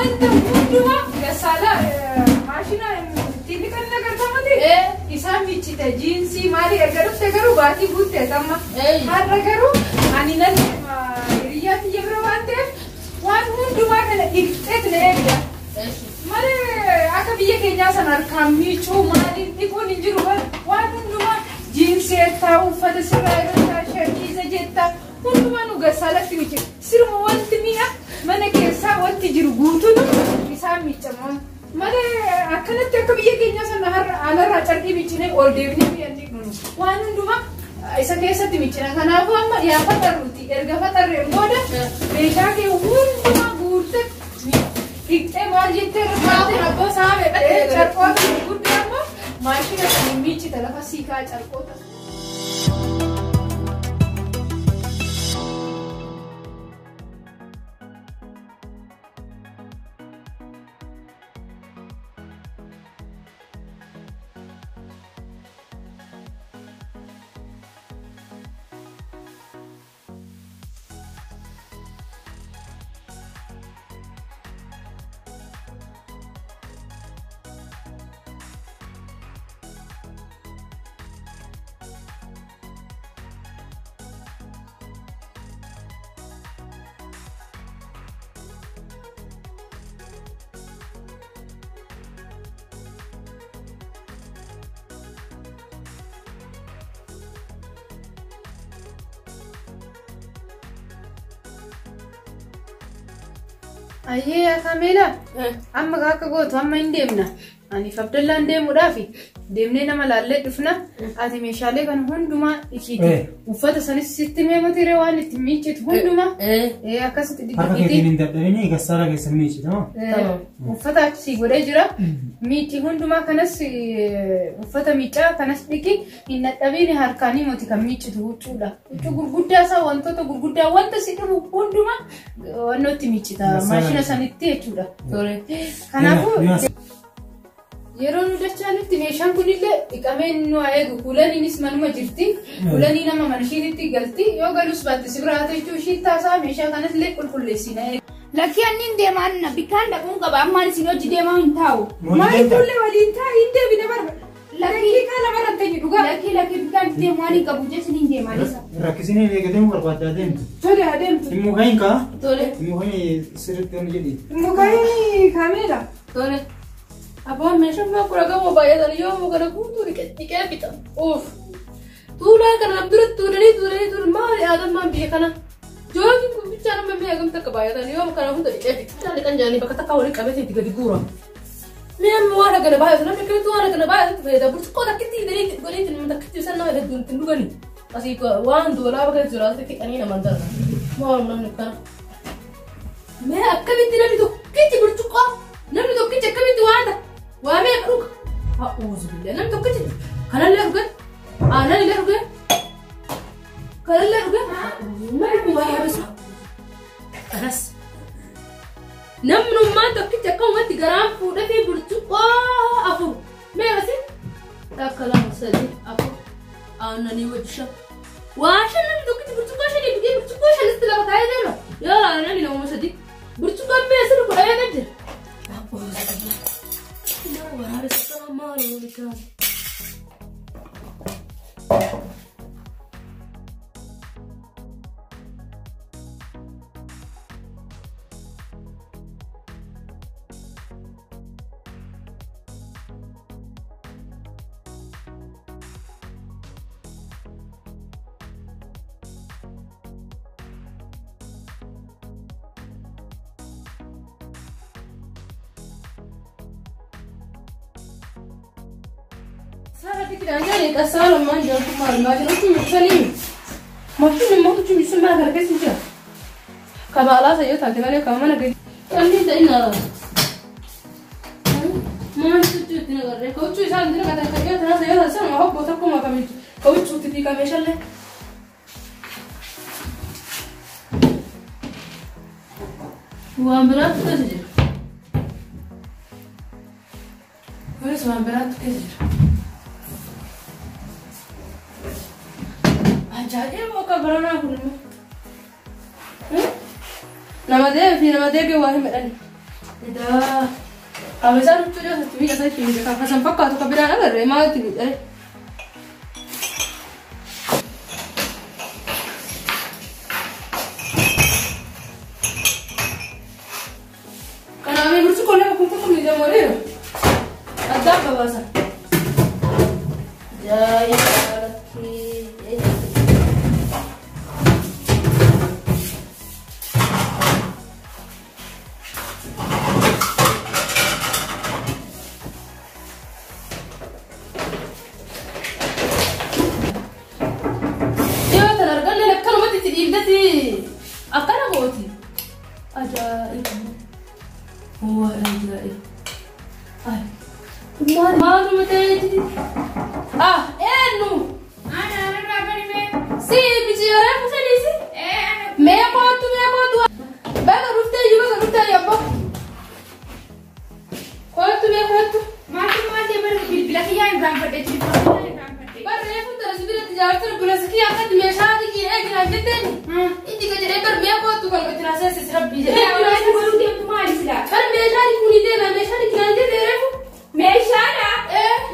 Wanta hundumaa gassaalaa maashina ittiin dhiqan agartamati. Isaan miiccite jiinsii maali erga dhufte garuu baatii guutte amma. Har'a garuu ani nan deema hiriyyaa kiyya bira waan ta'eef waan hundumaa kana dhiqxeet na eegda. Malee akka biyya keenyaa sana harkaan miicuu maaliin dhiquun hin jiru waan hundumaa jiinsii jettaa uffata sirraa irrattaa shamiiza jettaa hundumaa nu gassaalatti miiccite. Siruma wanti mi'a mana keessaa wanti jiru guutuun isaan miiccama. Malee akkanatti akka biyya keenyaa sana har'a alarraa carqii miiccinee ol deebinee mi'a hin dhiqnu. Waan hundumaa isa keessatti miiccina. Kanaafuu amma yaa faxarruuti. Erga faxarreen booda meeshaa kee hundumaa guurte dhiqxee maal jettee irra Abboo saamee dhattee carqoota gurguddaa immoo maashina kan miiccita lafa siikaa carqoota. Ayyee Kameela amma akka gootu amma hin deemna. Aniif Abdallaan deemuudhaaf deemnee nama laallee dhufna. Ati meeshaalee kana hundumaa dhiqiiti. Uffata sanis sitti meematiiree waan itti miiccitu hundumaa akkasitti Harka keetiin hin dadhabini gassaala keessa miiccita moo? Uffata achi godhee jira. Miicci hundumaa kanas uffata miiccaa kanas dhiqi hin dadhabiin harkaanii moti kan miiccitu huccuudha. Huccuu gurguddaa isaa wantoota gurguddaa wanta si dhibu hundumaa wannootti miiccita maashina sanitti jechuudha. Kanaafuu yeroo nu dachaanitti meeshaan kunillee dhiqamee nu haa eegu. Kulaniinis manuma jirti. Kulanii nama mana ishiinitti galti. Yoo galus baatte si biraa jechuu ishii taasaa meeshaa kanas illee qulqulleessina. Lakkii anni hin deemaan bikkaan dhaquun qaba ammaan isin hojii deemaa hin taa'u. Maal ijoollee waliin taa'e hin deebine barba. Lakkii kaa lamarra hin teenye dhugaa. Lakkii lakkii bikkaan deemu waan hin qabu jechuun hin deemaan isa. Rakkisinii eegatee barbaadaa deemtu. Tole adeemtu. Mukain kaa? Tole. Mukain sirriitti onu jedhi. Mukain kaameela. Tole. Abbaan meeshaan maa kudha gamoo baay'atan yoo muka guutuu dhiqee fixa. Uff. Tuulaa kana nam dura tuulanii tuulanii tuulanii maali aadammaan biyya kana. Jookin kun bichaa nama mi'a gamta akka baay'atan yoo kana hunda dhiqee fixa. Isaan dhiqan jedhanii bakka takka waliin qabatee itti gadi guura. Mi'a amma waan akkana baay'atu namni akkamitti waan akkana baay'atu fayyada. Burcuqqoo takkitti hidhanii godhanii nama takkitti isaan nama hedduun ittiin dhugani. Asii waan doolaa bakka jiraatu fiqanii naman darba. Maal namni kana. Mee akkamitti namni tokkichi burcuqqoo namni tokkichi akkamitti waan ta'a. Waamee dhuga. A'uuzu billah namni tokkichi kanallee dhuge aananillee dhuge kanallee dhuge namni waraabessa. Kanas namnummaan tokkichi akkamumatti garaan fuudhee fi burcuqqoo afur meeqasi takka lama sadii afur aananii wajji shan. Waa shan namni tokkichi burcuqqoo shanii dhugee burcuqqoo shanitti lafa kaa'ee deema. Yoo aananii nama sadii burcuqqoon mee sirri kudha eega jira. A'uuzu billah. Waraabessa maal wali kaase. Sara fikir kasar man jantu mal ma jantu mutani. Mashin mo tu misu ma kar kesin jira. Kaba ala sa yo ta te male ka mana gadi. Andi ta ina. Man tu tu tin garre ko chu isan din ka ta ka yo ta sa yo sa ma hobbo ta ko ma ka mi. Ko chu ti ka meshalle. Waan biraatu keessa jira. Kunis waan biraatu keessa jira. Ajaa'iba akka baranaa kun immoo. Nama deebi fi nama deebi waa hin midhani. Edaa. Abisaan huccuu dhiyoosatti miidha isaa ittiin kafasan fakkaatu kan biraan agarre maaltu miidhare. Kanaaf burcuqqoo lama kun tokko miidhamu dheeru. Addaan babaasa. Jaayi. Yoo tan arganne akkanumatti itti dhiibdati akkana gooti. Ajaa'iba! Waa ajaa'iba! Ay! Maal maaluma ta'eeti? Ah! Eenyu? Ana irraa bari mee. Si miciyyooree kusaniisi? Ee ana. Mee kootu mee kootu. Baga dhuftee iyyuu baga dhuftee yabbo. Kootu mee kootu. Maaltu maal ta'e bari bilbila kiyyaa irraanfadhe bilbila kiyyaa irraanfadhe. Barree fuuldura sibiilatti jaartara buleessa kiyya akkatti meeshaa kiyya eeginaan jetteeni. Inni ka jedhee bar mee kootu kan itti naasee rabbii jedhee. Waan godhuu deemtu maali silaa? Bar meeshaan kun deema meeshaan kinaan jette reefu. Meeshaadha.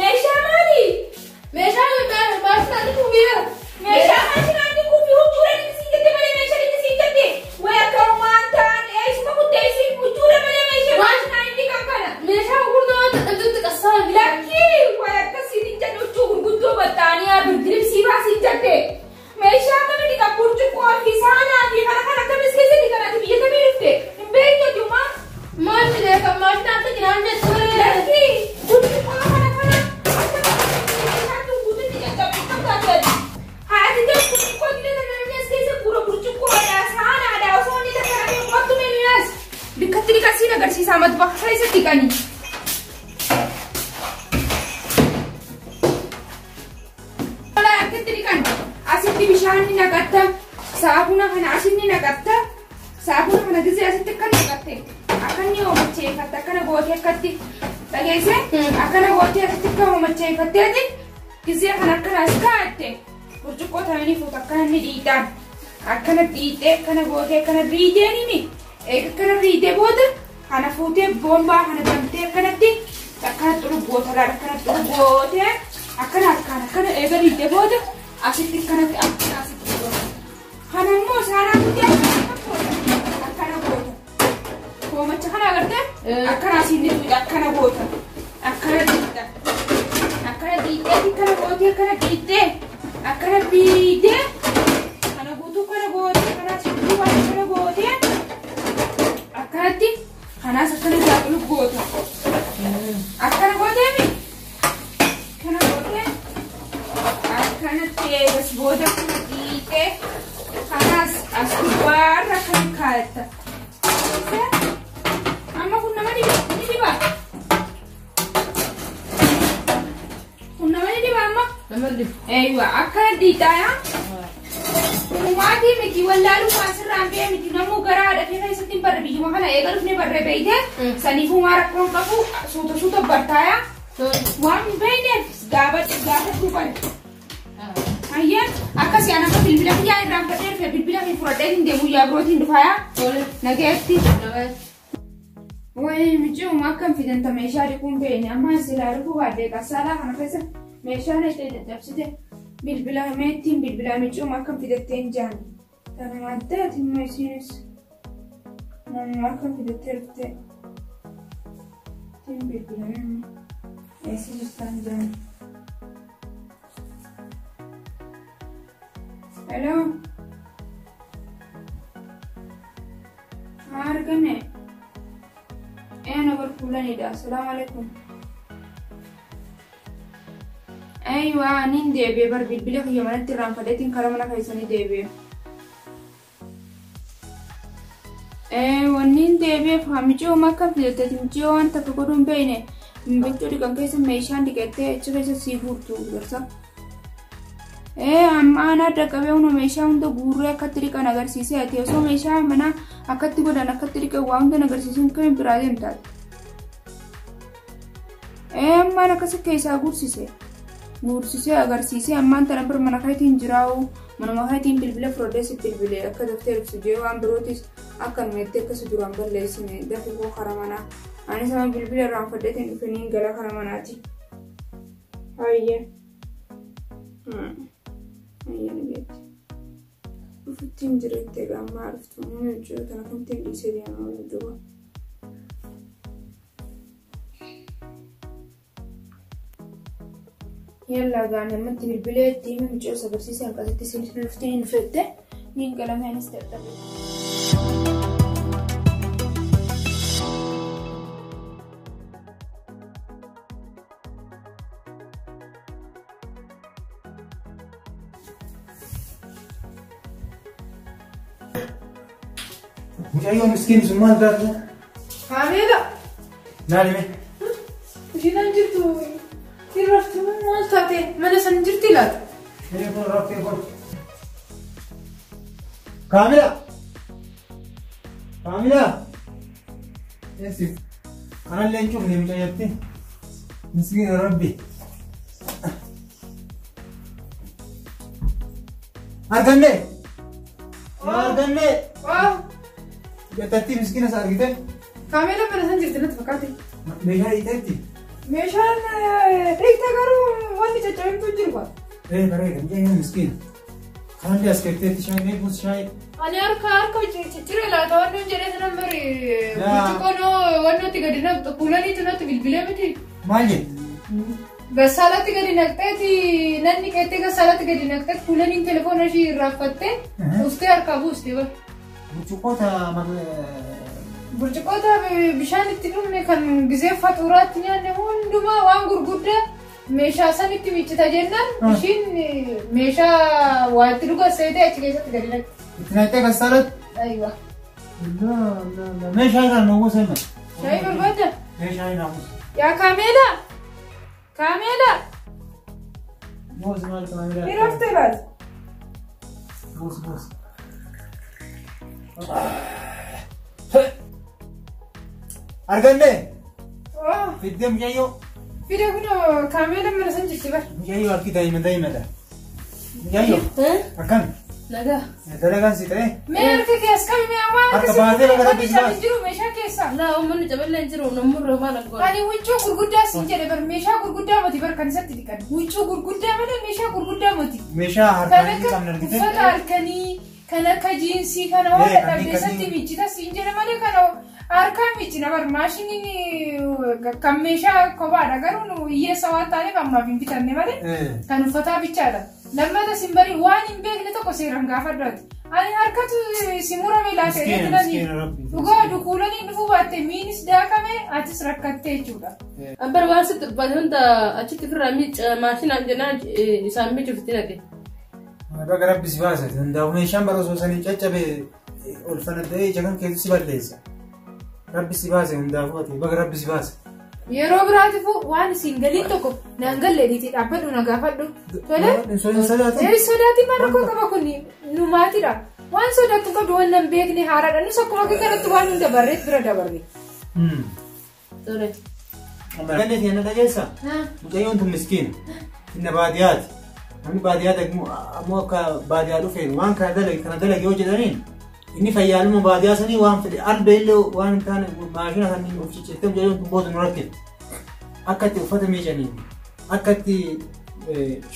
Meeshaa maali? Meeshaan maashinaa ni kuufiira. Meeshaa maashinaa ni kuufi huccuudha ni siin jette malee meeshaa ni siin jette. Way akka waan ta'an eessuma kutteessi huccuudha malee meeshaa maashinaa inni kan kana. Meeshaa gurguddoo waan dadhabdutti qassaa. Lakkii way akkasiin hin jedhu huccuu gurguddoo baxxaanii birdiribsii baasii jette. Meeshaa akkami dhiqa burcuqqoo fi saanaa fi kana kana akkamis keessa dhiqan biyya kamii dhufte hin beektu ati. Maal jedhee kan maashinaa akka kinaan jette malee. Lakkii burcuqqoo kana kana akka meeshaan tun guututti caccabee kam taate. Haati ta'e burcuqqoo dila kana namni as keessa gura burcuqqoodha saanaadha osoo inni takka namni uummattu meenu yaas. Bikkatti dhiqasiin agarsiisa matbaxa keessatti dhiqanii. Akkatti dhiqan asitti bishaan ni naqatta saafuna kana asin ni naqatta saafuna kana gisee asitti akka naqatte akka inni oomacheeffatte akkana gootee akkatti dhageesse akkana gootee asitti akka oomacheeffatteeti gisee kana akkana as kaa'atte burcuqqoo ta'anii fuuta akkana inni dhiitaan akkana dhiixee akkana gootee akkana riitee nimi eega akkana riitee booda kana fuutee boombaa kana bantee akkanatti akkana xurubboota laala akkana xurubbootee akkana harkaan akkana eega riitee booda asitti akkanatti akkana asitti goota. Kana immoo saanaa guddaa akkana goota akkana goota. Hoomacha kana agartee akkana asiin ni tuuta akkana goota akkana dhiita akkana dhiitee akkana gootee akkana dhiitee akkana dhiitee kana guutuu kana gootee kana asiin duuba akkana gootee akkanatti kanaas akkana jaaqilu goota akkana gooteemi kana gootee akkanatti eegas booda kana dhiitee kanaas as gubbaarra kan kaa'atta. Amma kun nama ni dhiba. Kun nama ni dhiba amma. Nama dhibu. Eeywa akkana dhiitaa. Dhumaatii miti wallaaluu asirraan ba'e miti namuu gara haadha kee keessatti hin barre biyyuma kana eega dhufne barre beeyte saniifuu maa rakkoon qabu suuta suuta bartaayaa. Waan hin beekneef gaafadhu bare. Hayyee akkasii ana amma bilbila kiyyaa irraanfadhee dhufe bilbila kee fudhadhee hin deemu yaa birootiin dhufayaa. Nagaatti. Wayi michuuma akkam fidanta meeshaa dhiquun beekne amma silaa dhufuu baadhee qassaalaa kana keessa meeshaan ishee caccabsite bilbila meettiin bilbila michuuma akkam fidattee hin jaanne. Tanuma addaati immoo isiinis namuma akkam fidattee dhufte ittiin bilbila eessa jirtaan jaanne. Hello. Haa arganne. Ana barkuulanidha. Asalaamu alaikum. Aywa nin deebi'e bar bilbila kiyya manatti irraanfadheetiin karaa mana keessanii deebi'e. Wanni deebi'eef miccoo akka fidatte miccoo waan takka godhuu hin beekne miccoo dhiqan keessa meeshaan dhiqattee achi keessa sii guurtu garsa. Amma aanaa adda qabee hunda meeshaa hunda guurree akkatti dhiqan agarsiisee ati osoo meeshaa manaa akkatti godhan akkatti dhiqan waa hunda agarsiisuun kamiin biraa deemtaati. Ammaan akkasi keessaa guursise. Guursisee agarsiisee ammaan tana bira mana keetiin jiraa'u manuma keetiin bilbila fudhadhee si bilbilee akka daftee dhuftu jee waan birootis Akkanumetti akkasi duraan balleessine dafi koo kara manaa. Anis amma bilbila irraanfadheetiin dhufe niin gala kara manaati. Hayyee. Hayyee ni beekti. Dhufuttiin jiretti egaa ammaa dhuftu. Mucoo tana kamtiin dhiisee deemaa duuba. Yallaa gaanii ammatti bilbilee itti himi mucoo isa barsiisee hanqasitti isinis dhuftee hin fette niin galame anis dadhabe. Mucayyoo miskiin sun maal taate? Kaameela! Naal hime. Ishiin jirtu hin raftu maal taate mana san jirti laata? Ee kun raftee kun. Kaamila! Kaamila! Eessi. Kanallee hin cufne mucayyatti. Miskiin Rabbi. Arganne! Arganne! Gatatti miskiina isa argite? Kaameela mana san jirti natti fakkaate. Meeshaa dhiiteetti? Meeshaan dhiite garuu wanni caccabimtuu jiru kwa. Ee bareeda mucayyoo miskiina. Kanallee as keetteetti shaayii buus shaayii. Ani harka harka ciccire laata wanni hin jedhee sanan bari burcuqqoon wannootti gadi naqxu kuulaniitu natti bilbilee miti. Maal jette? Gassaalatti gadi naqxeeti nanni qeettee gassaalatti gadi naqxeeti kuulaniin telefoona ishii irraanfattee dhuftee harkaa buuste bara. Burcuqqoota Burcuqqoota bishaan itti dhumne kan gizee faxuuraatti nyaanne hundumaa waan gurguddaa meeshaa sanitti miiccita jennaan ishiin meeshaa waa itti dhugan seetee achi keessatti gadi naqxe. Itti naqxee gassaalatti? Aywa. Meeshaa irraa nu buusa hima. Shaayii barbaadda? Meeshaa irraa buusa. Yaa Kaameela! Kaameela! Buusi maal Kaameela? Ni raftee laata? Buusi buusi. Arganne? Fiddee mucayyoo? Fide kun kaameela mana san jirti bar. Mucayyoo harki daa'ima daa'imadha. Mucayyoo? Akkami? Nagaa. Dalagaan si ta'e? Mee harka kee as qabi mee waan Harka baatee bakka wanni rabbi si cabe baase. jiru meeshaa keessa. Laa uummanni caballee hin jiru namurra maal akka Ani huccuu gurguddaa siin jedhe bar meeshaa gurguddaa miti bar kan isatti dhiqan. Huccuu gurguddaa malee meeshaa gurguddaa miti. Meeshaa Kan harkaan hin akka qabne argite? uffata halkanii kan akka jiinsii kana waan Ee, kan dadhabde isatti dhiqanii. miiccita siin jedhe malee kana harkaan miiccina bar maashiniin kan meeshaa kophaadha garuu nu hiyyeessa waan taaneef ammaaf hin bitanne malee kan uffataa bichaadha. Lammata sin bari waan hin beekne tokko seeraan gaafadhu ati. Ani harkatu si murame laata Miskiina jedhanii miskiina rabbi. dhugaa dukuulanii dhufuu baatte miinis daakame atis rakkattee jechuudha. Abbar waan sitti ulfaate hunda achitti ofirraa miicca maashinaan jennaan isaan miicuuf itti naqe. Baga rabbi si baase. Hundaafuu meeshaan bara osoo sanii caccabe ol fanadda'ee ija kan keessu si balleessa. Rabbi si baase hundaafuu ati baga rabbi si baase. Yeroo biraatiifuu waan isin galiin tokko naan galle dhiitii dhaabbadhu na gaafadhu. Tole? Hin sodaatin. Ee sodaatiin maal rakkoo qaba kun nu maatiidha. Waan sodaattu qabdu waan nan beekne haaraadha. Nus akkuma akka kanatti waan hunda barreet bira dabarre. Tole. Ganne keenya dhageessa. Mucayyoon tun miskiina. Inna baadiyyaati. Namni baadiyyaa ammoo akka baadiyyaa dhufeen waan kana dalage kana dalage yoo jedhaniin inni fayyaaluma baadiyyaa sanii waan fedhe albee illee waan hin taane maashina kan of ciccirtee mucayyoon tun booda nu rakkifte. Akka itti uffata miicanii akka itti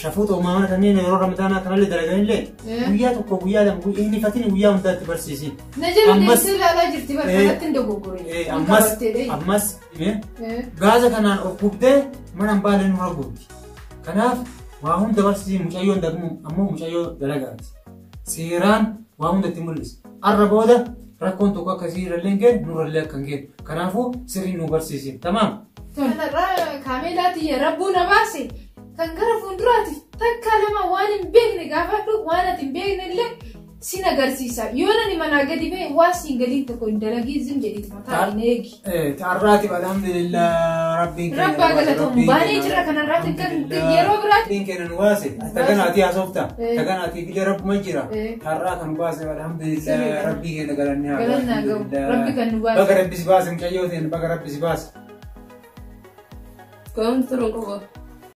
shafuuta uumamaa kanneen yeroo ramadaanaa kanallee dalaganillee guyyaa tokko guyyaa lama guyyaa inni fatiin guyyaa hundaatti barsiisin. Na jala Ammas- deemtee ilaalaa jirti bara kanatti hin dogoggore. Ammas ammas gaaza kanaan of gubdee mana hin baale nurra gubdi. Kanaaf waa hunda barsiisii mucayyoon dagmu ammoo mucayyoo dalagaati. Seeraan waa hunda itti mul'isa. Arra booda rakkoon tokko akkasii irrallee hin geenye nurrallee akka hin geenye. Kanaafuu sirrii nu barsiisin. Tamaam. Kanarraa kaameelaa tiyya rabbuu na baase kan gara fuulduraatiif takka lama waan hin beekne gaafadhu waan ati hin beekne illee sin agarsiisa. Yoo nani manaa gadi ba'e waa siin galiin tokko hin dalagii zim jedhiitu mataa hin eegi. Ta'arraatiif alhamdulillah rabbiin keenya Rabbaa nu baase, galatoom rabbiin baanee keenya jira kanarraatti kan alhamdulillah. yeroo biraatti. Rabbiin keenya nu baase. Tagan ati haasofta. Tagan ati biyya rabbuma jira. Har'aa kan baase alhamdulillah Sirriidha. rabbii keenya galanni haa gahu, Galanni haa gahu. alhamdulillah. Rabbi kan nu baase. Baga rabbi si baase mucayyoo ta'e baga rabbi si baase. Koomtu turuun qofa.